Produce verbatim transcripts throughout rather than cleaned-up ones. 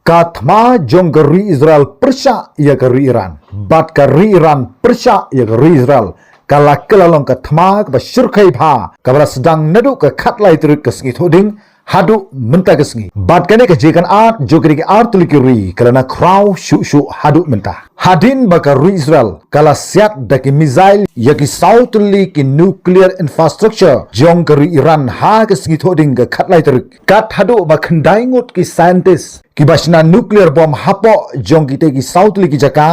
Ka thma jong ka ri Israel pyrshah ïa ka ri Iran bad ka ri Iran pyrshah ïa ka ri Israel ka la kylla long ka thma kaba shyrkhei bha kaba la sdang naduh ka khatlai tarik ka sngi Thohdieng haduh mynta ka sngi. Bad kane ka jingïakynad jong kine ki artylli ki ri ka la na khraw shuh shuh haduh mynta. Hadien ba ka ri Israel ka la siat da ki missile ïa ki saw tylli ki nuclear infrastructure jong ka ri Iran ha ka sngi Thohdieng ka khatlai tarik. Kat haduh ba khyndai ngut ki scientist kiba shna nuclear bomb hapoh jong kitei ki saw tylli ki jaka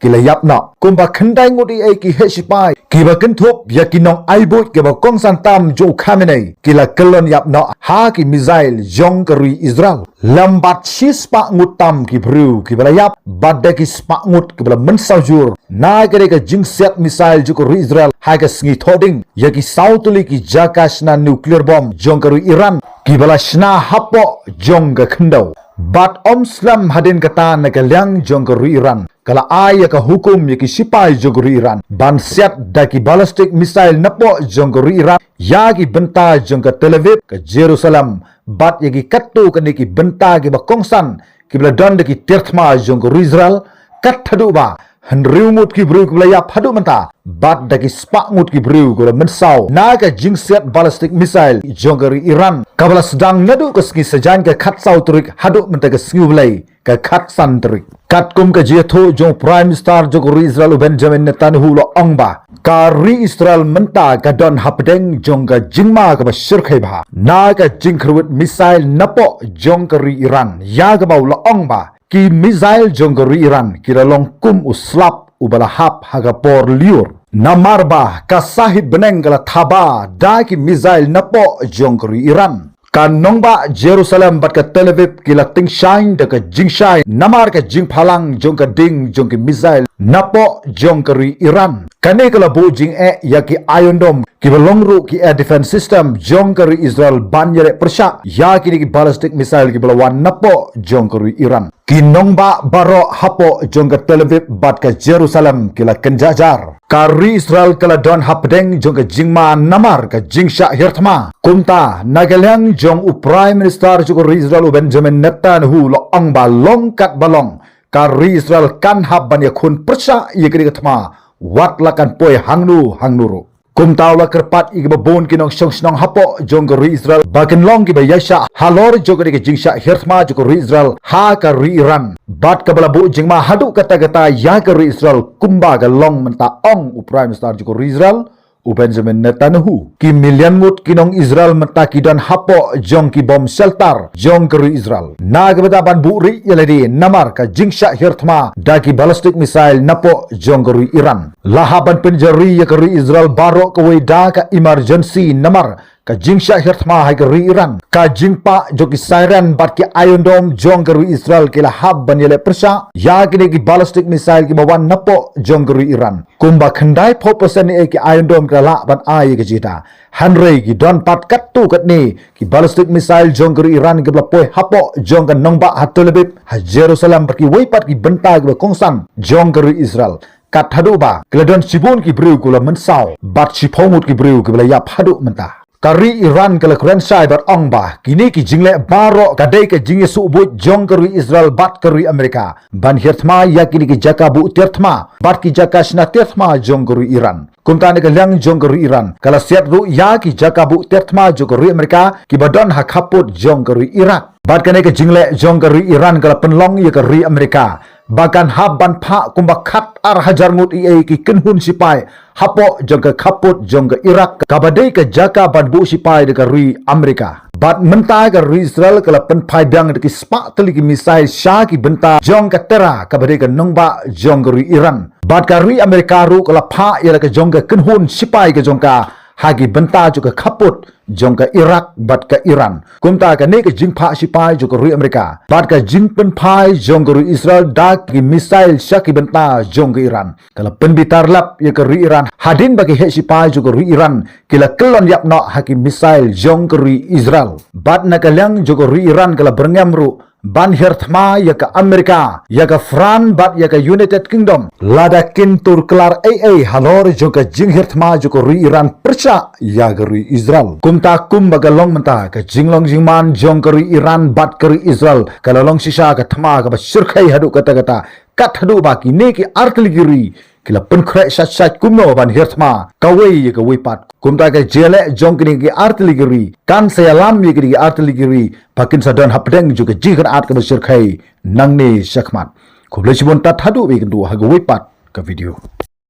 ki la ïap noh. Kumba khyndai ngut ïa ki heh shipai kiba kynthup ïa ki nong ai buit kiba kongsan tam jong u Khamenei ki la kyllon ïap noh ha ki missile jong ka ri Israel. Lem bad shispah ngut tam ki briew kiba la ïap bad da ki spah ngut kiba la mynsaw jur na ka dei ka jingsiat missile jong ka ri Israel ha ka sngi Thohdieng ïa ki saw tylli ki jaka shna nuclear bomb jong ka ri Iran kiba la shna hapoh jong ka khyndew. Bad ym slem hadien kata na ka liang jong ka ri Iran ka la ai ïa ka hukum ïa ki shipai jong ka ri Iran ban siat da ki ballistic missile napoh jong ka ri Iran ïa ki bynta jong ka Tel Aviv, ka Jerusalem bad ïa ki katto katne ki bynta kiba kongsan kiba la don da ki tiar thma jong ka ri Israel. Kat haduh ba hynriew ngut ki briew kiba la ïap haduh mynta bad da ki spah ngut ki briew kiba la mynsaw na ka jingsiat ballistic missile jong ka ri Iran kaba la sdang naduh ka sngi Saitjaiñ ka khatsaw tarik haduh mynta ka sngi U Blei ka khatsan tarik. Katkum ka jingïathuh jong u Prime Minister jong ka ri Israel u Benjamin Netanyahu u la ong ba ka ri Israel mynta ka don hapdeng jong ka jingma kaba shyrkhei bha na ka jingkhyrwit missile napoh jong ka ri Iran ïa kaba u la ong ba ki missile jong ka ri Iran ki la long kum u slap uba la hap ha ka por lyiur. Namar ba ka sahit bneng ka la thaba da ki missile napoh jong ka ri Iran. Ka nongbah Jerusalem bad ka Tel Aviv ki la tyngshaiñ da ka jingshai namar ka jingphalang jong ka ding jong ki missile napoh jong ka ri Iran. Kane ka la buh jingeh ïa ki Iron Dome kiba long ruh ki air defense system jong ka ri Israel ban ïaleh pyrshah ïa kine ki ballistic missile kiba la wan napoh jong ka ri Iran. Ki nongbah baroh hapoh jong ka Tel Aviv bad ka Jerusalem ki la kynjah jar. Ka ri Israel ka la don hapdeng jong ka jingma namar ka jingshah hiar thma. Kumta na ka liang jong u Prime Minister jong ka ri Israel u Benjamin Netanyahu u la ong ba long katba long ka ri Israel kan hap ban ïakhun pyrshah ïa kane ka thma wat la kan poi hangno hangno ruh. Kumta u la kyrpad ïa kiba bun ki nongshong shnong hapoh jong ka ri Israel ba kin long kiba ïaishah halor jong kane ka jingshah hiar thma jong ka ri Israel ha ka ri Iran bad kaba la buh jingma haduh katta katta ïa ka ri Israel kumba ka long mynta, ong u Prime Minister jong ka ri Israel u Benjamin Netanyahu. Ki million ngut ki nong Israel mynta ki don hapoh jong ki bomb shelter jong ka ri Israel. Na ka bynta ban buhrieh ïa lade namar ka jingshah hiar thma da ki ballistic missile napoh jong ka ri Iran. La hap ban pynjari ïa ka ri Israel baroh kawei da ka emergency namar ka jingshah hiar thma ha ka ri Iran. Ka jingpah jong ki siren bad ki Iron Dome jong ka ri Israel ki la hap ban ïaleh pyrshah ïa kine ki ballistic missile kiba wan napoh jong ka ri Iran. Kumba khyndai phew percent ïa ki Iron Dome ki la lah ban ai ïa ka jingda. Hynrei ki don pat katto katne ki ballistic missile jong ka ri Iran kiba la poi hapoh jong ka nongbah ha Tel Aviv, ha Jerusalem bad kiwei pat ki bynta kiba kongsan jong ka ri Israel. Kat haduh ba ki la don shibun ki briew kiba la mynsaw bad shiphew ngut ki briew kiba la ïap haduh mynta. Ka ri Iran ka la kren shai bad ong ba kine ki jingleh baroh ka dei ka jingïasuh buit jong ka ri Israel bad ka ri Amerika ban hiar thma ïa kine ki jaka buh tiar thma bad ki jaka shna tiar thma jong ka ri Iran. Kumta na ka liang jong ka ri Iran ka la siat ruh ïa ki jaka buh tiar thma jong ka ri Amerika kiba don ha khappud jong ka ri Iraq. Bad kane ka jingleh jong ka ri Iran ka la pynlong ïa ka ri Amerika ba kan hap ban phah kumba khat ar hajar ngut ïa ki kynhun shipai hapoh jong ka khappud jong ka Iraq kaba dei ka jaka ban buh shipai da ka ri Amerika. Bad mynta ka ri Israel ka la pynphai biang da ki spah tylli ki missile sha ki bynta jong ka Terra kaba dei ka nongbah jong ka ri Iran. Bad ka ri Amerika ruh ka la phah ïa la ka jong ka kynhun shipai ka jong ka ha ki bynta jong ka khappud jong ka Iraq bad ka Iran. Kumta kane ka jingphah shipai jong ka ri Amerika bad ka jingpynphai jong ka ri Israel da ki missile sha ki bynta jong ka Iran ka la pynbitar lap ïa ka ri Iran hadien ba ki heh shipai jong ka ri Iran ki la kyllon ïap noh ha ki missile jong ka ri Israel. Bad na ka liang jong ka ri Iran ka la byrngem ruh ban hiar thma ïa ka Amerika, ïa ka France bad ïa ka United Kingdom lada kin tur klar ei ei halor jong ka jinghiar thma jong ka ri Iran pyrshah ïa ka ri Israel. Kumta kumba ka long mynta, ka jinglong jingman jong ka ri Iran bad ka ri Israel ka la long shisha ka thma kaba shyrkhei haduh katta katta, kat haduh ba kine ki artylli ki ri ki la pynkhreh shat shat kumno ban hiar thma kawei ïa kawei pat. Kumta ka jingïaleh jong kine ki artylli ki ri kan sa ïalam ïa kine ki artylli ki ri ba kin sa don hapdeng jong ka jingkyrpad kaba shyrkhei nangne shakhmat. Khublei shibun, tad haduh ba ïakynduh ha kawei pat ka video.